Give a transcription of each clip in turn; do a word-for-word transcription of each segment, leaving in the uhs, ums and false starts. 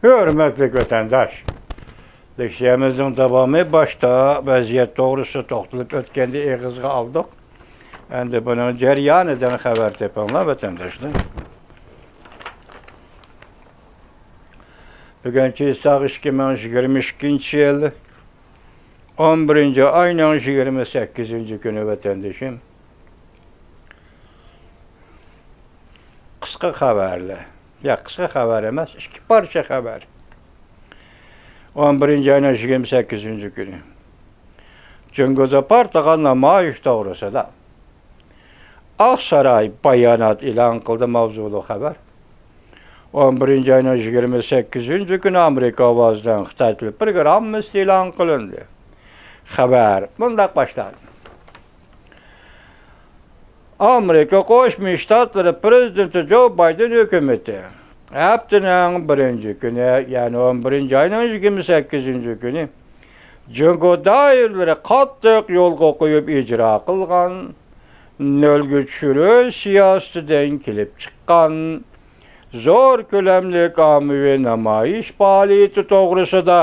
ھۆرمەتلىك ۋەتەنداش، لېكسىيەمىزنىڭ داۋامى باشتا ۋەزىيەت توغرىسىدا توختىلىپ ئۆتكەندە ئېغىزغا ئالدۇق. ئەمدى بۇنىڭ جەريانىدىن خەۋەر تېپىڭلار، ۋەتەنداشلار. بۈگۈن چىساغ ئىككى مىڭ يىگىرمە ئىككىنچى يىل، ئون بىرىنچى ئاينىڭ يىگىرمە سەككىزىنچى كۈنى، ۋەتەندىشىم. قىسقا خەۋەرلەر. يا، قىسقا خەۋەر ئەمەس، ئىككى پارچە خەۋەر. ئون بىرىنچى ئاينىڭ يىگىرمە سەككىزىنچى كۈنى جۇڭگودا پارتلىغان نامايىش توغرىسىدا ئاقساراي بايانات ئېلان قىلدى، ماۋزۇلۇق خەۋەر. ئون بىرىنچى ئاينىڭ يىگىرمە سەككىزىنچى كۈنى ئامېرىكا ئاۋازىنىڭ خىتاي تىلى پروگراممىسىدا ئېلان قىلىندى. خەۋەر مۇنداق باشلاندى. ئامېرىكا قوشما شتاتلىرى پرېزىدېنتى جو بايدېن ھۆكۈمىتى ھەپتىنىڭ بىرىنچى كۈنى، يەنى ئون بىرىنچى ئاينىڭ يىگىرمە سەككىزىنچى كۈنى جۇڭگو دائىرىلىرى قاتتىق يولغا قويۇپ ئىجرا قىلغان نۆلگە چۈشۈرۈش سىياسىتىدىن كېلىپ چىققان زور كۆلەملىك ئاممىۋى نامايىش پائالىيىتى توغرىسىدا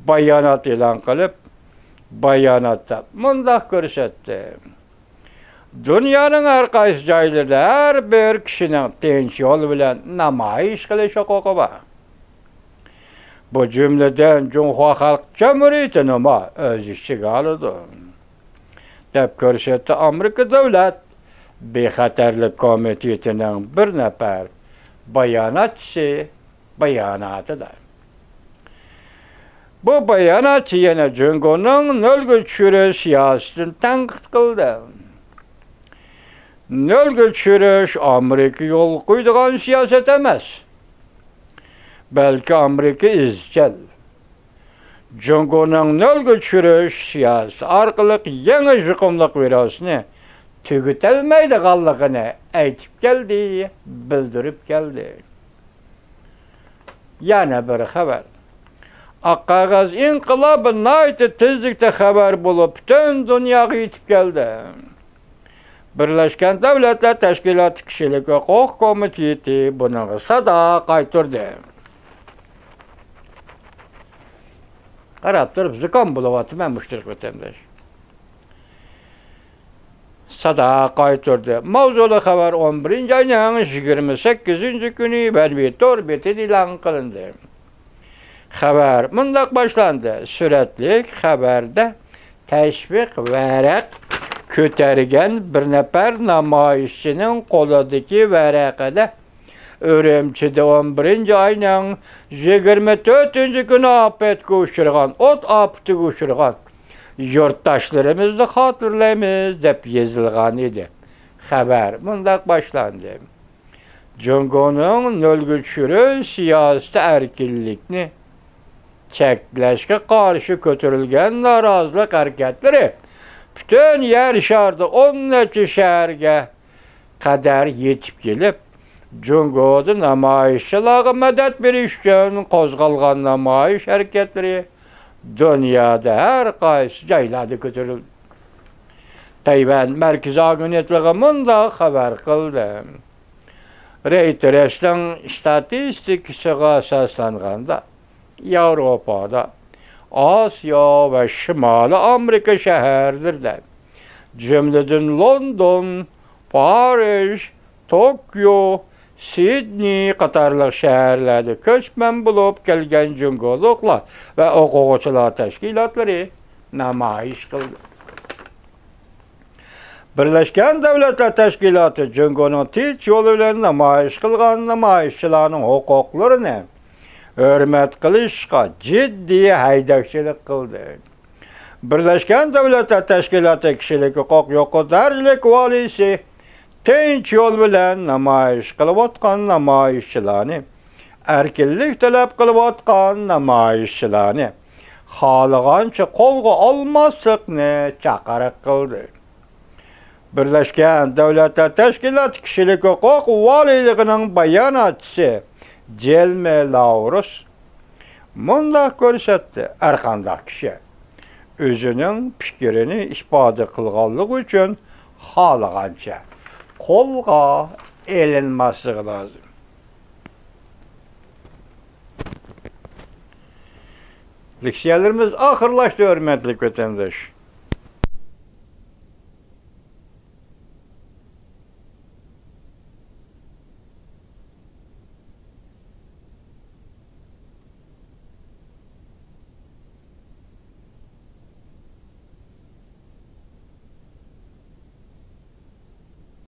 بايانات ئېلان قىلىپ، باياناتتا مۇنداق كۆرسەتتى: دۇنيانىڭ ھەر قايسى جايلىرىدا ھەر بىر كىشىنىڭ تىنچ يول بىلەن نامايىش قىلىش ھوقۇقى بار. بۇ جۈملىدىن جۇڭخۇا خەلق جۇمھۇرىيىتىنىمۇ ئۆز ئىچىگە ئالىدۇ، دەپ كۆرسەتتى ئامېرىكا دۆلەت بىخەتەرلىك كومىتېتىنىڭ بىر نەپەر باياناتچىسى باياناتىدا. بۇ باياناتچى يەنە جۇڭگونىڭ نۆلگە چۈشۈرۈش سىياسىتىنى تەنقىد قىلدى. نۆلگە چۈشۈرۈش ئامېرىكا يولغا قويىدىغان سىياسەت ئەمەس، بەلكى ئامېرىكا ئىزچىل جۇڭگونىڭ نۆلگە چۈشۈرۈش سىياسىتى ئارقىلىق يېڭى يۇقۇملۇق ۋىرۇسنى تۈگىتەلمەيدىغانلىقىنى ئېيتىپ كەلدى، بىلدۈرۈپ كەلدى. يەنە بىر خەۋەر. ئاق قەغەز ئىنقىلابى ناھايىتى تېزلىكتە خەۋەر بولۇپ، پۈتۈن دۇنياغا يېتىپ كەلدى. بىرلەشكەن دۆلەتلەر تەشكىلاتى كىشىلىك ھوقۇق كومىتېتى بۇنىڭغا سادا قايتۇردى. قاراپ تۇرۇپ زۇكام بولۇۋاتىمەن، مۇشتەرى ۋەتەنداش. سادا قايتۇردى. ماۋزۇلۇق خەۋەر ئون بىرىنچى ئاينىڭ يىگىرمە سەككىزىنچى كۈنى مەنىۋى تور بېتىدە ئېلان قىلىندى. خەۋەر مۇنداق باشلاندى. سۈرەتلىك خەۋەردە تەشۋىق ۋەرەق كۆتەرگەن بىر نەپەر نامايىشچىنىڭ قولىدىكى ۋەرەقىدە ئۈرۈمچىدە ئون بىرىنچى ئاينىڭ يىگىرمە تۆتىنچى كۈنى ئاپەتكە ئۇچرىغان، ئوت ئاپىتىگە ئۇچرىغان يۇرتداشلىرىمىزنى خاتىرىلەيمىز، دەپ يېزىلغان ئىدى. خەۋەر مۇنداق باشلاندى. جۇڭگونىڭ نۆلگە چۈشۈرۈش سىياسىتى ئەركىنلىكنى چەكلەشكە قارشى كۆتۈرۈلگەن نارازىلىق ھەرىكەتلىرى پۈتۈن يەر شارىدا ئون نەچچە شەھەرگە قەدەر يېتىپ كېلىپ، جۇڭگودا نامايىشچىلارغا مەدەت بېرىش ئۈچۈن قوزغالغان نامايىش ھەرىكەتلىرى دۇنيادا ھەر قايسى جايلاردا كۆتۈرۈلدى. تەيۋەن مەركىزىي ئاگېنتلىقى مۇنداق خەۋەر قىلدى. رېيتېرسنىڭ ئىستاتىستىكىسىغا ئاساسلانغاندا، ياۋروپادا، ئاسىيا ۋە شىمالىي ئامېرىكا شەھەرلىرىدە، جۈملىدىن لوندون، پارىژ، توكيو، سىدنېي قاتارلىق شەھەرلەردە كۆچمەن بولۇپ كەلگەن جۇڭگولۇقلار ۋە ئوقۇغۇچىلار تەشكىلاتلىرى نامايىش قىلدى. بىرلەشكەن دۆلەتلەر تەشكىلاتى جۇڭگونىڭ تىنچ يولى بىلەن نامايىش قىلغان نامايىشچىلارنىڭ ھوقۇقلىرىنى ھۆرمەت قىلىشقا جىددىي ھەيدەكچىلىك قىلدى. بىرلەشكەن دۆلەتلەر تەشكىلاتى كىشىلىك ھوقۇق يۇقىرى دەرىجىلىك ۋالىيسى تىنچ يول بىلەن نامايىش قىلىۋاتقان نامايىشچىلارنى، ئەركىنلىك تەلەپ قىلىۋاتقان نامايىشچىلارنى خالىغانچە قولغا ئالماسلىقنى چاقىرىق قىلدى. بىرلەشكەن دۆلەتلەر تەشكىلاتى كىشىلىك ھوقۇق ۋالىيلىقىنىڭ باياناتچىسى جېلمې لاۋرۇس مۇنداق كۆرسەتتى: ھەرقانداق كىشى ئۆزىنىڭ پىكرىنى ئىپادە قىلغانلىقى ئۈچۈن خالىغانچە قولغا ئېلىنماسلىقى لازىم. لېكسىيەلىرىمىز ئاخىرلاشتى، ھۆرمەتلىك ۋەتەنداش.